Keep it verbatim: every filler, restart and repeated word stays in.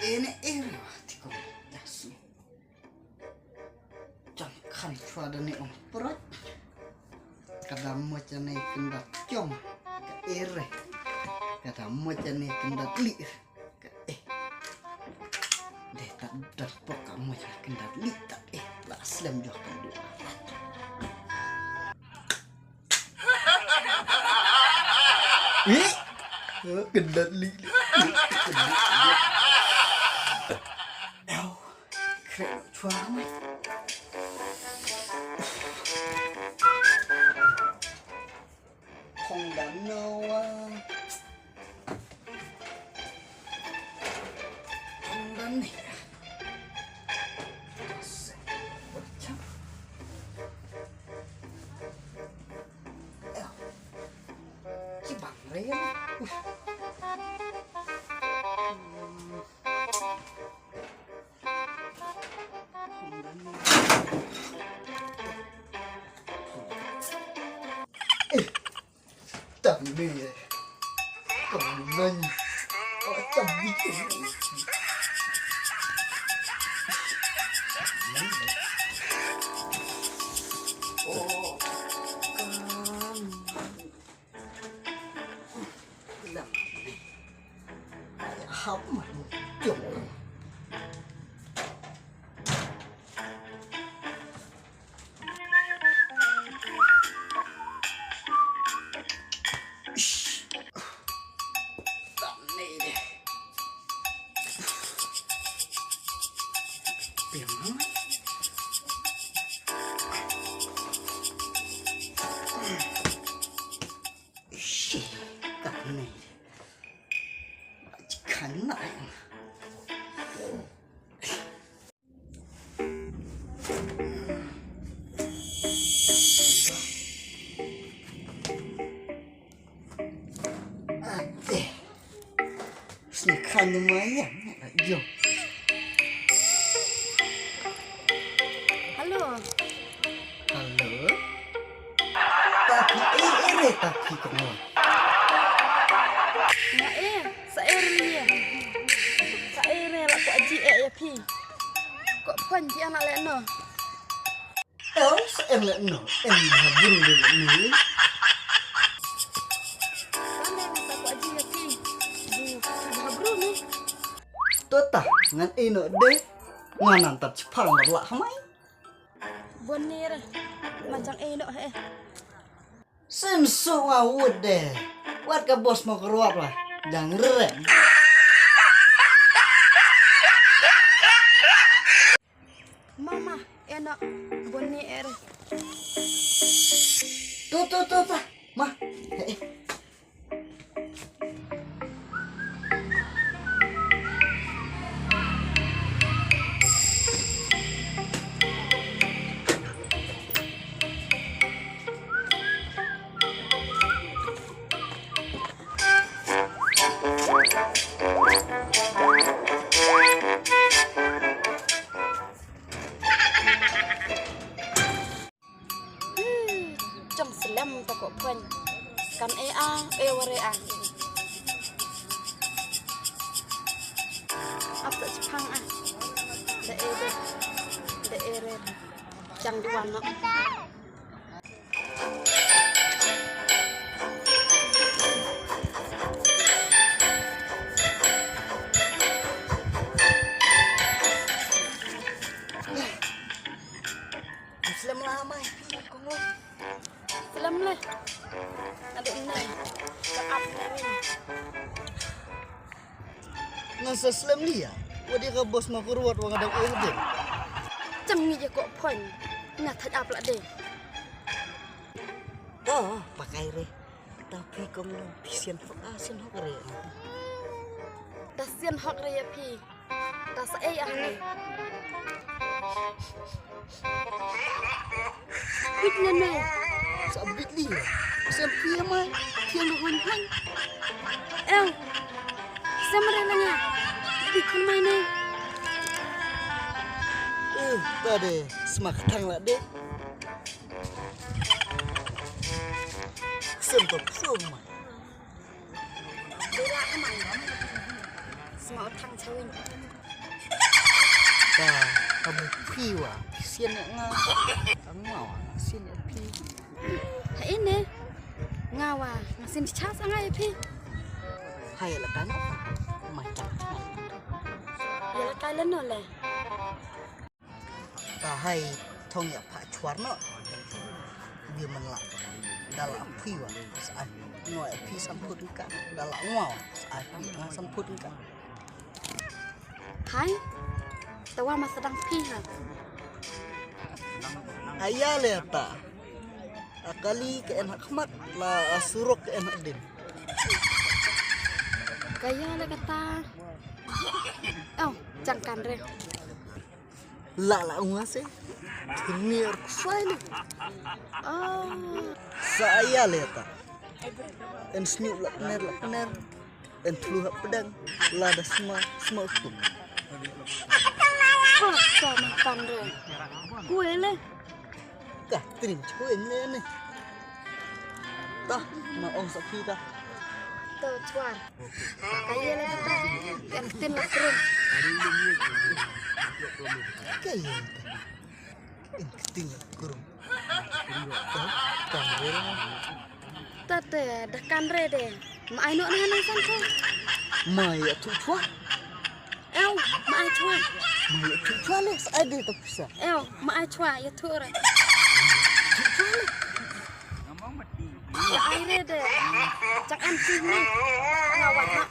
Ene ere wa ti kong da su. Chang khan chwa da ne ong prot. Ka da mo chane kyndat chong. Ka ere. Ka da mo chane kyndat li. Ka e. De ta dat pok ka mo chane kyndat li ta e. La slem jok kan du. Ih, kyndat li. Ew, kre chwa mai. Phong dan no wa. Phong dan ni. Se, bacham. Ew. Ki bang re ya. Uf. Hmm. Phong dan ni. Eh. Tam ni. Kong nang. Oh, tam ni. Oh, kan. Lam. Hap mah. Jom. Ate. Snekan lumayan. Yo. Hello. Hello. Tapi eh eh tapi kong. Nga eh, sa eh ri eh. Sa eh re la ko aji eh ya phi. Ko pon phi anak leh no. Ew, sa em leh no, em ha bru de leh no. Sa em leh no, sa ko aji ya ti. Di ha bru ni. To ta, ngan ino de. Ngan nang tap chipang bar lah hamai. Bon ni re. Macam ino he. Sim su nga wut de. Wat ka bos mo keruap lah. Dang rem. Mama, eno bonni ere. Tu tu tu tu. Ma. Eh, eh. Cham slem ta ko pwen. Kan e a, e ware a. Ap ta chipang a. Da e de. Da e re. Chang duan no. Slem la mai, kong lo. Slem le. Ade nai. Ka ap nai. Nga sa slem lia. Wa dia ka bos ma kurwat wa nga dang ul de. Cham ngi je ko pon. Nga thaj ap la de. To, pakai re. Ta phi kong lo, phi sian hok a, sian hok re. Ta sian hok re ya phi. Ta sa ei a ne. Bit ne ne. Sa bit li. Sem phi mai. Phi lo hon hon. Ew. Sem re na nga. Bit khun mai ne. Eh, ta de smak thang la de. Sem to phi mai. Ma u thang chawin. Ka, ka bu phi wa, phi sien ïa nga. Ka nga wa, nga sien ïa phi. Ha ine, nga wa, nga sien cha sa nga ïa phi. Hai la ka na, ma cha. Ya la ka la no le. Ka hai thong ïa pha chwar no. Bi man la. Da la phi wa, sa ai. Ngo ïa phi sam phut ka. Da la ngo, sa ai phi nga sam phut ka. Hai, tawa ma sdang phi ha. Aya le ta. A kali ka en ha khmat la a surok ka en ha din. Kaya le kata. Oh, jang kan re. La la ung ase. Tunier ksai le. Oh. Sa aya le ta. En sniu la kner la kner. En thlu ha pdeng. La da sma sma utuk. Ka sa man kan re. Kue le. Ka trim chue ne ne. Ta ma ong sa phi ta. To chwa. Ka ye le ta. Kan tin la krum. Ka ye ta. Kan tin la krum. Ta kan re. Ta te da kan re de. Ma ai no na na san ko. Ma ya tu chwa. Ew, ma ai chwa. Ma ya tu chwa le sa ai de ta pisa. Ew, ma ai chwa ya tu re. Tu chwa le. Ya ai re de. Chak an ti ni. Nga wa ha.